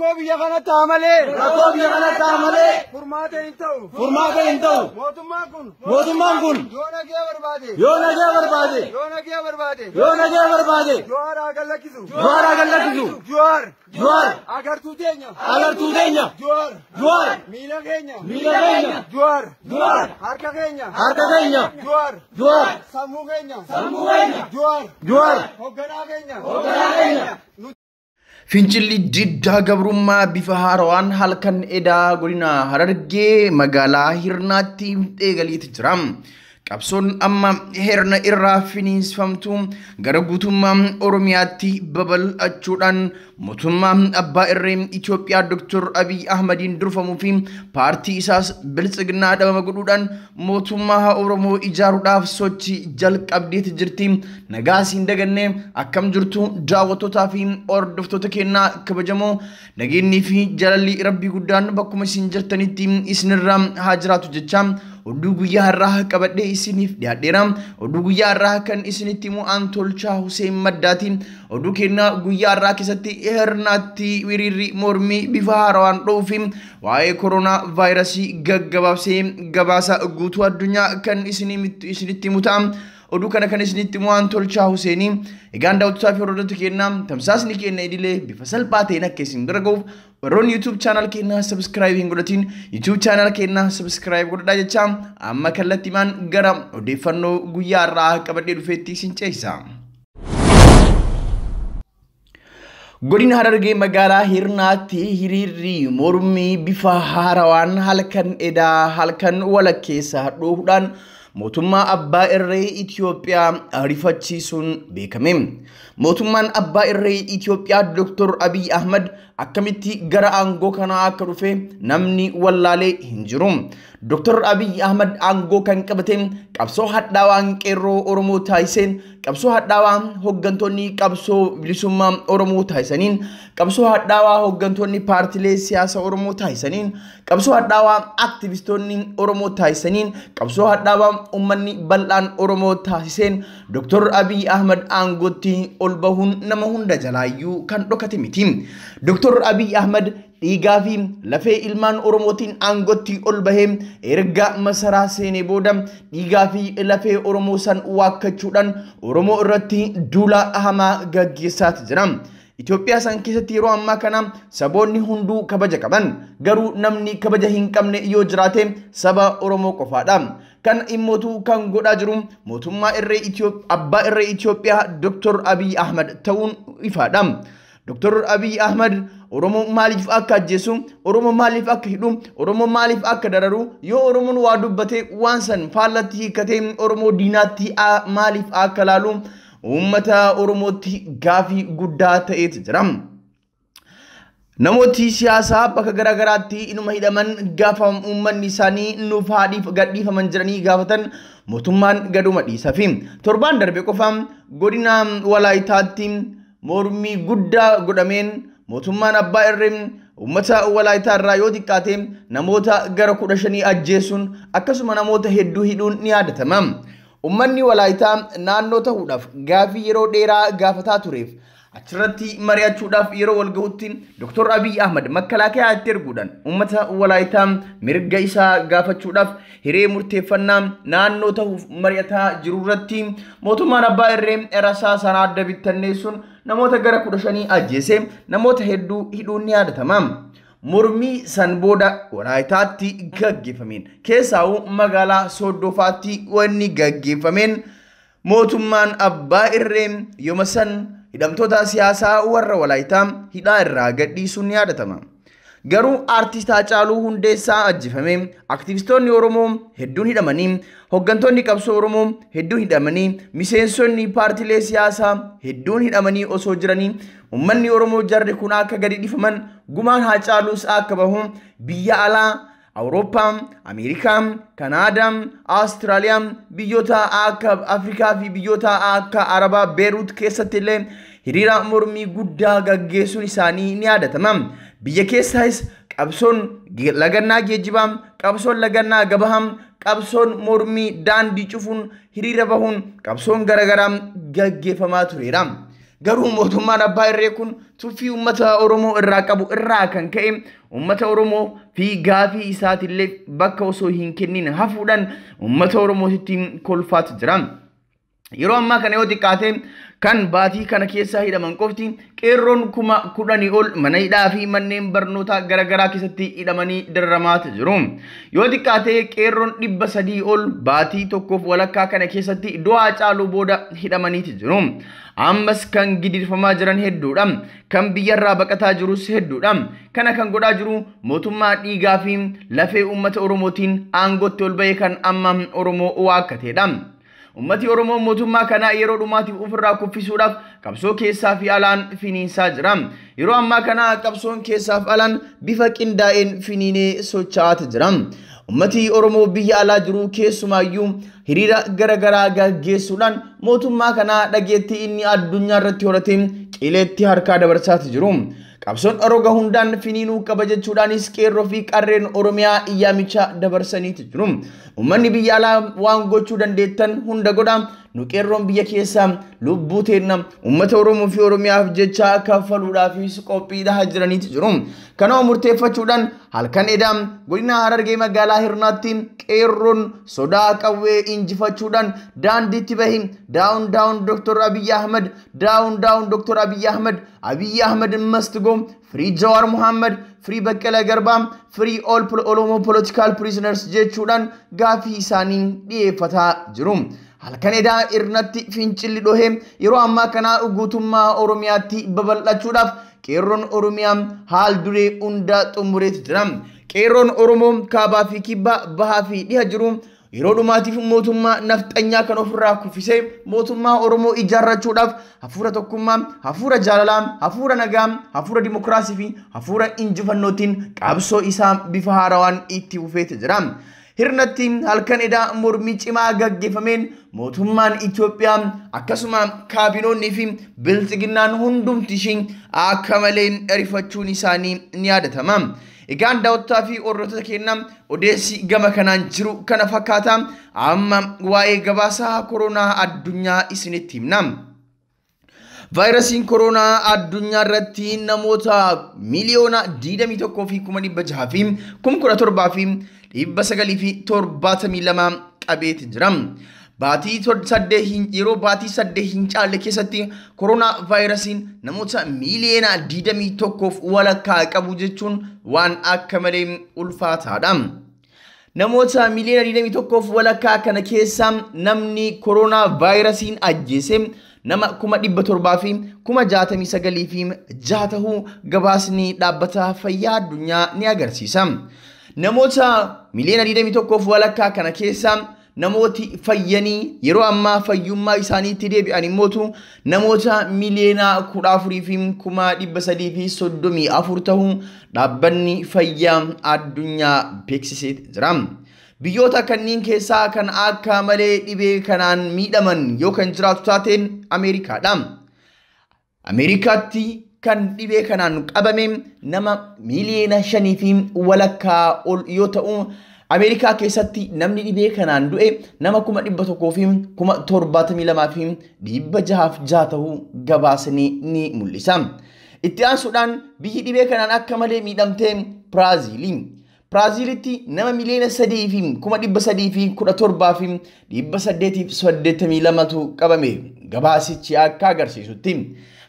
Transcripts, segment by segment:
Rakkoo biyya kana ta'a malee. Rakkoo biyya kana ta'a malee. Furmaata hin ta'u. Furmaata hin ta'u. Mootummaan kun. Mootummaan kun. Yoo nagee barbaade. Yoo nagee barbaade. Yoo nagee barbaade. Yoo nagee barbaade. Jawaar haa gadhiisu. Jawaar haa gadhiisu. Jawaar. Jawaar. Agartuu teenya. Agartuu teenya. Jawaar. Jawaar. Miila keenya. Miila keenya. Jawaar. Jawaar. Harka keenya. Harka keenya. Jawaar. Jawaar. Sammuu keenya. Sammuu keenya. Jawaar. Jawaar. Hoogganaa keenya. Hoogganaa keenya. Fincilli diddaa gabrummaa bifa haarawaan halkan edaa godina Harargee magaalaa Hirnaatti eegaleeti jira. Qabsoon amma Hirna irraa finiinsifamtu gara guutummaa Oromiyaatti babal'achuudhaan mootummaa abbaa irree Itoophiyaa Dr. Abiy Ahmadiin durfamuu fi paartii isaas biltsiginnaa dhabama godhuudhaan mootummaa Oromoo ijaaruudhaaf sochii jalqabdeeti jirti. Nagaa siin dagannee akkam jirtu daawwattootaa fi hordoftoota keenyaa kabajamoo nageenyii fi jaalalli rabbii guddaan bakkuma isin jirtanitti isinirraa haa jiraatu jecha oduu guyyaa har'aa qabadhee isiniif dhiyaadheera. Oduu guyyaa har'aa kan isinitti himu aan Tolchaa Hussein Maddaatiin. Oduu keenyaa guyyaa har'aa keessatti Hirnaatti hiriirri mormii bifa haarawaan dha'uu fi waa'ee koronaa vaayirasii gaggabaabsee gabaasa guutuu addunyaa kan isinitti himu ta'a. Oduu kana kan isinitti himu aan Tolchaa Huseenii. Egaan daawwattootaa fi hordoftoota keenyaa tamsaasni keenya idilee bifa salphaa ta'een akka isin bira ga'uuf warroonni YouTube channel keenyaa subscribe hin godhatin YouTube channel keenyaa subscribe godhadhaa jecha amma kallattiimaan gara odeeffannoo guyyaa har'aa qabadhee dhufeetti isin ceesisa. Godina Harargee magaalaa Hirnaatti hiriirri mormii bifa haarawaan halkan edaa halkan walakkeessa dhohuudhaan mootummaa abbaa irree Itoophiyaa ariifachiisuun beekame. Mootummaan abbaa irree Itoophiyaa Dr. Abiy Ahmad akkamitti gara aangoo kanaa akka dhufe namni wallaalee hin jiru. Dr. Abiy Ahmad aangoo kan qabate qabsoo hadhaawaan qeerroo Oromoo taasiseen, qabsoo hadhaawaa hooggantoonni qabsoo bilisummaa Oromoo taasisaniin, qabsoo hadhaawaa hooggantoonni paartilee siyaasaa Oromoo taasisaniin, qabsoo hadhaawaa aktivistoonni Oromoo taasisaniin, qabsoo hadhaawaa uummanni bal'aan Oromoo taasiseen Dr. Abiy Ahmad aangootti ol bahuun nama hunda jalaayyuu kan dhokate miti. Dr. Abiy Ahmad dhiigaa fi lafee ilmaan Oromootiin aangootti ol bahee erga masaraa seenee booda dhiigaa fi lafee Oromoo san waakkachuudhaan Oromoo irratti duula hamaa gaggeessaati jira. Itoophiyaa san keessatti yeroo ammaa kana saboonni hunduu kabaja qaban. Garuu namni kabaja hin qabne yoo jiraate saba Oromoo qofaadha. Kan immootu kan godhaa jiru mootummaa irree abbaa irree Itoophiyaa Dr. Abiy Ahmad ta'uun ifaadha. Dr. Abiy Ahmad Oromoo maaliif akka ajjeesu, Oromoo maaliif akka hidhu, Oromoo maaliif akka dararu, yoo Oromoon waa dubbate waan san faallatti hiikkatee Oromoo diinaatti maaliif akka laalu uummata Oromootti gaafii guddaa ta'etu jira. Namooti siyaasaa bakka garaagaraatti inuma hidhaman gaafa uummanni isaanii nuuf haa gadhiifaman jiranii gaafatan mootummaan gaduma dhiisa fi torbaan darbe qofa godina Walaayitaatti mormii guddaa godhameen mootummaan abbaa irree uummata Walaayitaa irraa yoo xiqqaate namoota gara 15 ajjeesuun akkasuma namoota hedduu hidhuun ni yaadatama. Uummanni Walaayitaa naannoo ta'uudhaaf gaafii yeroo dheeraa gaafataa tureef achirratti mari'achuudhaaf yeroo wal gahutti Dr. Abiy Ahmad makalaakaa itti erguudhaan uummata Walaayitaa mirga isaa gaafachuudhaaf hiree murteeffannaa naannoo ta'uuf mari'ataa jirurratti mootummaan abbaa irree rasaa sana adda bittanneessuun namoota gara 15 ajjeese namoota hedduu hidhuun ni yaadatama. Mormii san booda Walaayitaatti gaggeeffameen keessaa'u magaalaa Sooddofaatti wanni gaggeeffameen mootummaan abbaa irree yooma san hidhamtoota siyaasaa warra Walaayitaa hidhaa irraa gadhiisuun ni yaadatama. Garuu aartist Haacaaluu Hundeessaa ajjeefame, aktivistoonni Oromoo hedduun hidhamanii, hooggantoonni qabsoo Oromoo hedduun hidhamanii, miseensonni paartilee siyaasaa hedduun hidhamanii osoo jiranii uummanni Oromoo jarri kun akka gadi dhiifaman gumaan Haacaaluus akka bahu biyya alaa Awurooppaa, Ameerikaa, Kanaadaa, Awustiraaliyaa, biyyoota akka Afrikaa fi biyyoota akka Arabaa Beeruut keessatti illee hiriira mormii guddaa gaggeessuun isaanii ni yaadatama. Biyya keessaas qabsoon lagannaa geejjibaa, qabsoon lagannaa gabahaa, qabsoon mormii daandii cufuun hiriira bahuun qabsoon garaagaraa gaggeeffamaa tureera. Garuu mootummaan abbaa irree kun tuffii uummata Oromoo irraa qabu irraa kan ka'e uummata Oromoo fi gaafii isaatillee bakka osoo hin kennin hafuudhaan uummata Oromootitti kolfaatu jira. Yeroo ammaa kana yoo xiqqaate kan baatii kana keessa hidhaman qofti qeerroon 10,000 ol mana hidhaa fi manneen barnootaa garaagaraa keessatti hidhamanii dararamaatu jiru. Yoo xiqqaate qeerroon 300 ol baatii tokkoof walakkaa kana keessatti du'aa caaluu booda hidhamaniiti jiru. Ammas kan gidirfamaa jiran hedduudha. Kan biyyarraa baqataa jirus hedduudha. Kana kan godhaa jiru mootummaa dhiigaa fi lafee uummata Oromootiin aangootti ol ba'e kan amma Oromoo waakkateedha. Ummati Oromoo mootummaa kanaa yeroo dhumaatiif ofirraa kuffisuudhaaf qabsoo keessaa fi alaan finiinsaa jira. Yeroo ammaa kana qabsoon keessaa fi alaan bifa qindaa'een finiinee socho'aa jira. Ummati Oromoo biyya alaa jiru keessumaayyuu hiriira garaagaraa gaggeessuudhaan mootummaa kanaa dhageettii inni addunyaa irratti horate qileetti harkaa dabarsaa jiru. Qabsoon roga hundaan finiinuu qaba jechuudhaanis qeerroo fi qarreen Oromiyaa iyyaamicha dabarsaniiti jiru. Uummanni biyya alaa waan gochuu dandeettan hunda godha. Nu qeerroon biyya keessaa lubbuu teenna uummata Oromoo fi Oromiyaaf jecha kaffaluudhaafis qophiidhaa jiraniiti jiru. Kanuma murteeffachuudhaan halkan edaa godina Harargee magaalaa Hirnaatti qeerroon sodaa qawwee injifachuudhaan daandiitti bahi down down Dr. Abiy Ahmed, down down Dr. Abiy Ahmed, Abiy Ahmed must go, free Jawar Muhammad, free Baqqalaa Garbaa, free all Oromo political prisoners jechuudhaan gaafii isaanii dhiyeeffataa jiru. Halkan edaa Hirnaatti fincilli dhohee yeroo ammaa kana guutummaa Oromiyaatti babal'achuudhaaf qeerroon Oromiyaa haal duree hunda xumureetu jira. Qeerroon Oromoo kaabaa fi kibbaa bahaa fi dhiha jiru yeroo dhumaatiif mootummaa nafxanyaa kan ofirraa kuffisee mootummaa Oromoo ijaarrachuudhaaf hafuura tokkummaa, hafuura jaalalaa, hafuura nagaa, hafuura dimokiraasii fi hafuura injifannootiin qabsoo isaa bifa haarawaan itti fufeetu jira. Hirnatti halkan edaa mormii cimaa gaggeeffameen mootummaan Itoophiyaa akkasuma kaabinoonnii fi bilxiginnaan hundumti ishii akka malee rifachuun isaanii ni yaadatama. Egaan daawwattoota fi hordoftoota keenya odeessi gama kanaan jiru kana fakkaata. Amma waa'ee gabaasa koronaa addunyaa isinitti himna. Vaayirasiin koronaa addunyaa irratti namoota miliyoona 21,617,972 qabeeti jira. Baatii yeroo baatii 8 hin caalle keessatti koronaa vaayirasiin namoota miliyoona 21.5 qabu jechuun waan akka malee ulfaataadha. Namoota miliyoona 21.5 kana keessa namni koronaa vaayirasiin ajjeese nama 769,006 ta'uu gabaasni dhaabbata fayyaa addunyaa ni agarsiisa. Namoota miliyoona 21.5 kana keessa namooti fayyanii yeroo ammaa fayyummaa isaaniitti deebi'an immootu namoota miliyoona 14,334 ta'uu dhaabbanni fayyaa addunyaa beeksisee jira. Biyyoota kanneen keessaa kan akka malee dhibee kanaan miidhaman yoo kan jiraatu taateen Ameerikaadha. Ameerikaatti kan dhibee kanaan qabame nama miliyoona 5.5 ol yoo ta'u, Ameerikaa keessatti namni dhibee kanaan du'e nama 172,606 ta'uu gabaasni ni mul'isa. Itti aansuudhaan biyyi dhibee kanaan akka malee miidhamte Biraaziilii. Biraaziilitti nama miliyoona 3,317,882 qabame gabaasichi akka agarsiisutti.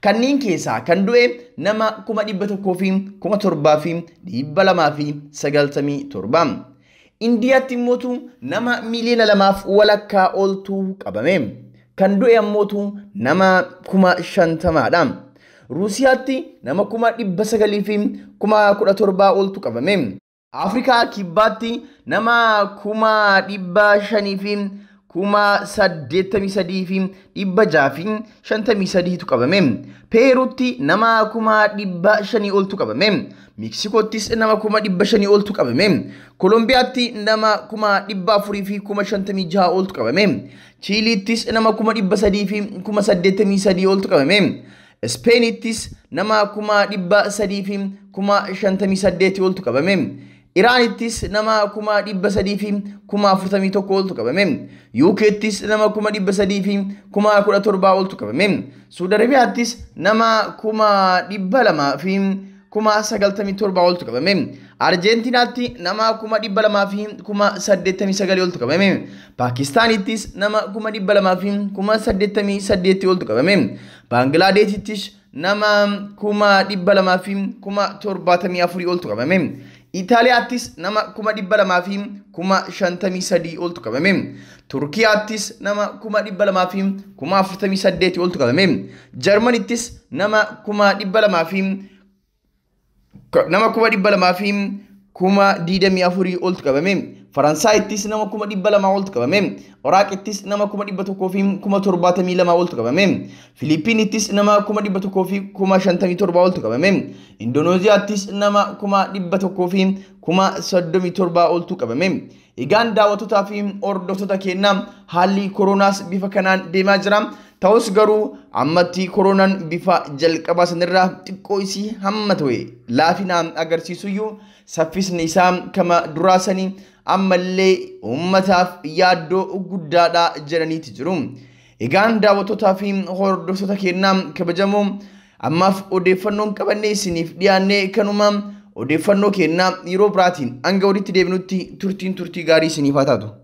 Kanneen keessaa kan du'e nama 107,297. Indiyaatti immootu nama miliyoona 2.5 oltu qabame. Kan du'e ammootu nama 50,000dha. Ruusiyaatti nama 917,000 oltu qabame. Afrikaa kibbaatti nama 583,653 qabame. Peeruutti nama 500,000 oltu qabame. Meksikoottis nama 500,000 oltu qabame. Kolombiyaatti nama 456,000 oltu qabame. Chiiliittis nama 383,083 oltu qabame. Ispeeniittis nama 358,058 oltu qabame. Iraanittis nama 341,000 oltu qabame. UK'ttis nama 317,000 oltu qabame. Suudi Arabiyaattis nama 297,000 oltu qabame. Arjentiinaatti nama 289,000 oltu qabame. Paakistaanittis nama 288,000 oltu qabame. Baangilaadeeshittis nama 274,000 oltu qabame. Itaaliyaattis nama 253,000 oltu qabame. Turkiyaattis nama 248,000 oltu qabame. Jarmanittis nama 224,000 oltu qabame. Faransaayittis nama 200,000 oltu qabame. Iraaqittis nama 172,000 oltu qabame. Filiippiinittis nama 157,000 oltu qabame. Indooneeziyaattis nama 137,000 oltu qabame. Egaan daawwattootaa fi hordoftoota keenyaa, haalli koronaas bifa kanaan deemaa jira. Ta'us garuu ammatti koronaan bifa jalqabaa sanirraa xiqqoo isii hamma ta'e laafinaan agarsiisuyyuu, saffisni isaa kama duraa sanii ammallee uummataaf yaaddoo guddaadha jedhaniiti jiru. Egaan daawwattootaa fi hordoftoota keenyaa kabajamoo, ammaaf odeeffannoon qabannee isiniif dhiyaannee kanuma. Odeeffannoo keenyaa yeroo biraatiin hanga walitti deebinutti turtiin turtii gaarii isiniif haa taatu.